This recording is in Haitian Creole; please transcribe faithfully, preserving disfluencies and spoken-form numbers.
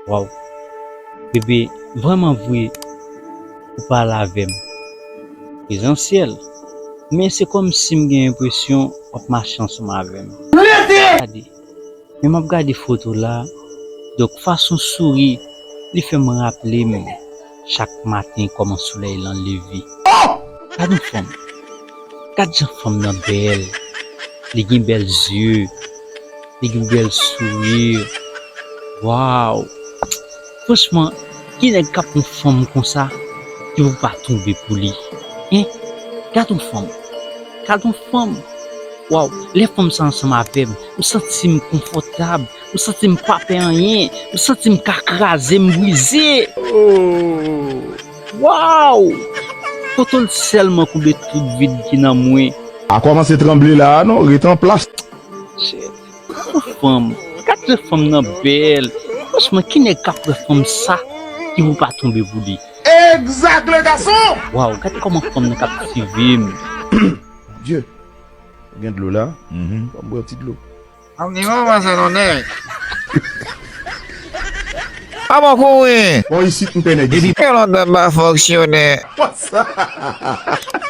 Waw. Bebe, vrèman vre, ou pale avè m. Prezansyèl. Men se kòmsi m gen enpresyon w ap mache ansanm avè m. Gade. Men m ap gade foto la, donk fason w souri, li fè m raple m chak maten kòman solèy lan leve. Gad yon fanm. Gad jan fanm nan bèl. Li gen bèl zye. Li gen bèl souri. Waw! Franchman, ki nèg k ap yon fanm konsa ki pou pa tonbe pou li? Hein? Gad yon fanm. Gad yon fanm. Waw, lè fanm sa ansanm avè m, m santi m konfòtab, m santi m pa pè anyen, m santi m ka kraze, m brize. Oh! Waw! Kote l sèlman koube tout vid ki nan mwen. A kòmanse tranble la a non, ret an plas. Shit. Fanm, gad jan fanm nan bèl. Franchman, ki nèg k ap wè fanm sa ki pou pa tonbe pou li? Exact, le garçon! Waw, gade kòman fanm nan k ap swive m. Dye, gen dlo la. Mhm. Ban m bwè yon ti dlo. An ni manman sa non nèg. A bon kouri. Bon, isit m pè nèg isit. Gen lontan m pa fonksyone. What's up?